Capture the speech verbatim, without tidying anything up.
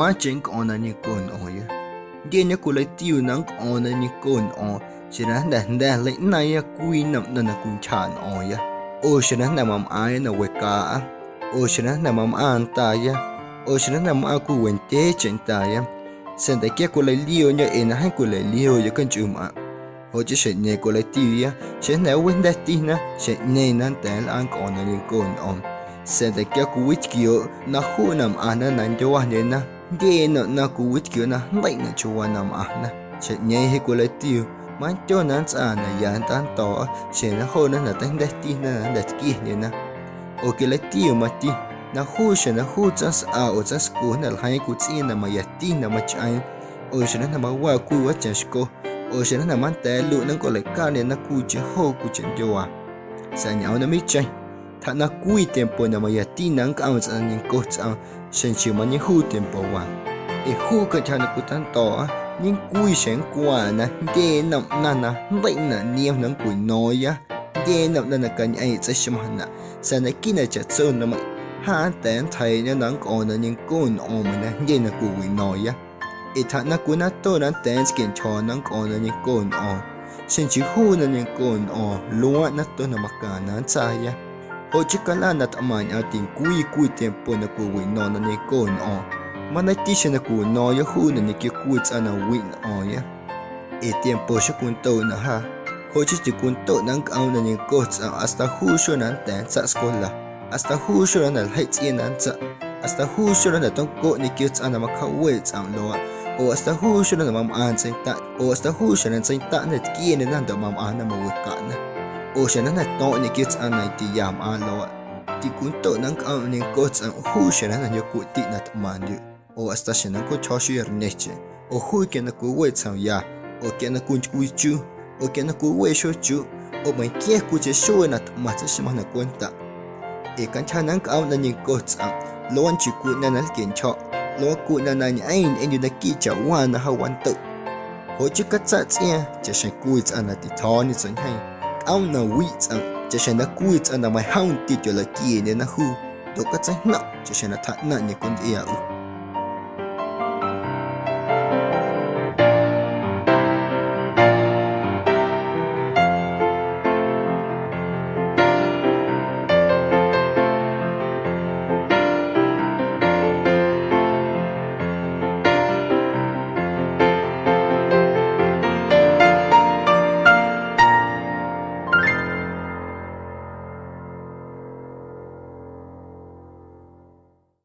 Nnꞌaⁿcheⁿ nncꞌo̱o̱ⁿ na ñencoꞌ nꞌo̱o̱ⁿya. Jndyeñe cwileitiu na nncꞌo̱o̱ⁿ na ñencoꞌ nꞌo̱o̱ⁿ xeⁿ na jnda̱ jnda̱ jleiꞌnaⁿya cwii nnom ꞌnaⁿ na cwintyjaaꞌ nꞌo̱o̱ⁿya. Oo xeⁿ na jnda̱ mamꞌaaⁿya na wecaaꞌa, oo xeⁿ na jnda̱ mamꞌaaⁿ ndaya, oo xeⁿ na jnda̱ mꞌaaⁿ cwii wendyee cheⁿ ndaya. Sa̱a̱ nda̱quia cwileiliooꞌndyo̱ ee na jeeⁿ cwileiliooꞌya canchꞌumꞌaⁿ. Joꞌ chii xjeⁿꞌñeeⁿ cwileitiuya, xeⁿ jnda̱ wijndaa̱tina, xjeⁿꞌñeeⁿ na nnda̱a̱ nlꞌaa nncꞌo̱o̱ⁿ na ñencoꞌ nꞌo̱o̱ⁿ. Sa̱a̱ nda̱quia cwiwitquiooꞌ na juu na mꞌaⁿna na ndyuaandyena, jndye nnom ꞌnaⁿ cwiwitquiooꞌ na jndeiꞌnaꞌ chiuuwaa na mꞌaⁿna. Xjeⁿꞌñeeⁿ jeꞌ cwileitiu, mandyo na nntsꞌaa na ya nntando̱o̱ꞌa xjeⁿ na joona jnda̱ teijndaa̱tina na jnda̱ tquiendyena. Oo cwileitiu mati, na juu xjeⁿ na juu tsaⁿsꞌa oo tsaⁿscu jnda̱ ljeiiⁿ cwii tsꞌiaaⁿ na mayati na machꞌeeⁿ, oo xjeⁿ na jnda̱ mawaa cwii wꞌaachom xco, oo xjeⁿ na jnda̱ manda̱a̱ luꞌ na nncꞌooleicaꞌndyena cwiicheⁿ joo cwiicheⁿ ndyuaa. Sa̱a̱ ñꞌoom na meiiⁿcheⁿ, tjaꞌ na cwii tiempo na mayati na nncꞌoom tsꞌaⁿ na ñenco tsꞌoom xeⁿ nchii mañejuu tiempowaa. Ee juu cantyja na cwitando̱o̱ꞌa, ñecwii xjeⁿ nncwaaⁿꞌaⁿ na jndye nnom ꞌnaⁿ na jndeiꞌnaꞌ niom na nncwino̱o̱ⁿya, jndye nnom ꞌnaⁿ na cañꞌeeⁿꞌ tseixmaⁿnaꞌ, sa̱a̱ naquiiꞌ na chaꞌtso na meiⁿ, jaa nnda̱a̱ nntjeiiꞌñe na nncꞌo̱o̱ⁿ na ñencoꞌ nꞌo̱o̱ⁿ meiⁿ na jndye na cwiwino̱o̱ⁿya. Ee tjaꞌ na cwinato na nnda̱a̱ nntsquieꞌntyjo̱o̱ na nncꞌo̱o̱ⁿ na ñencoꞌ nꞌo̱o̱ⁿ, xeⁿ nchii juu na ñencoꞌ nꞌo̱o̱ⁿ luaaꞌ nato na macaⁿnaꞌ nntsaaya. Joꞌ chii calaa na tꞌmaⁿ ñꞌoom tincwii cwii tiempo na cwiwino̱o̱ⁿ na ñencoꞌ nꞌo̱o̱ⁿ, manati xeⁿ na cwino̱o̱ⁿya juu na ñequio cwii tsꞌaⁿ na wiꞌ nꞌo̱o̱ⁿya. Ee tiempo xocwindoꞌnaꞌ jaa, joꞌ chii ticwindoꞌ na nncꞌoom na ñenco tsꞌoom hasta juu xuee na nnda̱a̱ ntsaꞌ scwela, hasta juu xuee na jnda̱ ljeiꞌ tsꞌiaaⁿ na nntsaꞌ, hasta juu xuee na jnda̱ tocoꞌ ñequio tsꞌaⁿ na macjaaweeꞌ tsꞌomꞌ luaaꞌ, oo hasta juu xuee na jnda̱ mamꞌaaⁿ ntseindaꞌ, oo hasta juu xjeⁿ na ntseindaꞌ jnda̱ tquieñena ndoꞌ mamꞌaaⁿ na mawecaꞌna, oo xjeⁿ na jnda̱ to̱ⁿꞌ ñequio tsꞌaⁿ na tiya mꞌaaⁿ luaaꞌ. Ticwindoꞌ na nncꞌoom na ñenco tsꞌoom juu xjeⁿ na jnda̱ jndyocuꞌtiꞌ na tꞌmaⁿndyuꞌ, oo hasta xjeⁿ na nncjuꞌnchjo̱o̱ xuiiañecheⁿ, oo juu quia na cwiweeꞌ tsjomya, oo quia na cwintycwii chu, oo quia na cwiweeꞌ xuee chuꞌ, oo meiⁿquia cwiicheⁿ xuee na tꞌmaⁿ tseixmaⁿ na cwentaꞌ. Ee cantyja na nncꞌoom na ñenco tsꞌoom, luaaꞌ nchii cwii ꞌnaⁿ na nlquieꞌntyjo̱, luaaꞌ cwii ꞌnaⁿ na ñꞌeⁿ ñꞌeⁿndyuꞌ naquiiꞌ chaꞌwaa na jaa wandoꞌ. Joꞌ chii catsaꞌ tsꞌiaaⁿ chaꞌxjeⁿ cwii tsꞌaⁿ na titjo̱o̱ñe tsꞌomꞌ ntyjeeⁿ, cꞌoom na wiꞌ tsꞌoom chaꞌxjeⁿ na cwii tsꞌaⁿ na meiⁿjom ndiiꞌ tyolaquieeꞌndyena juu, ndoꞌ catseijnomꞌ chaꞌxjeⁿ na tjaaꞌnaⁿꞌ ñeꞌcwintyꞌiaa ꞌu.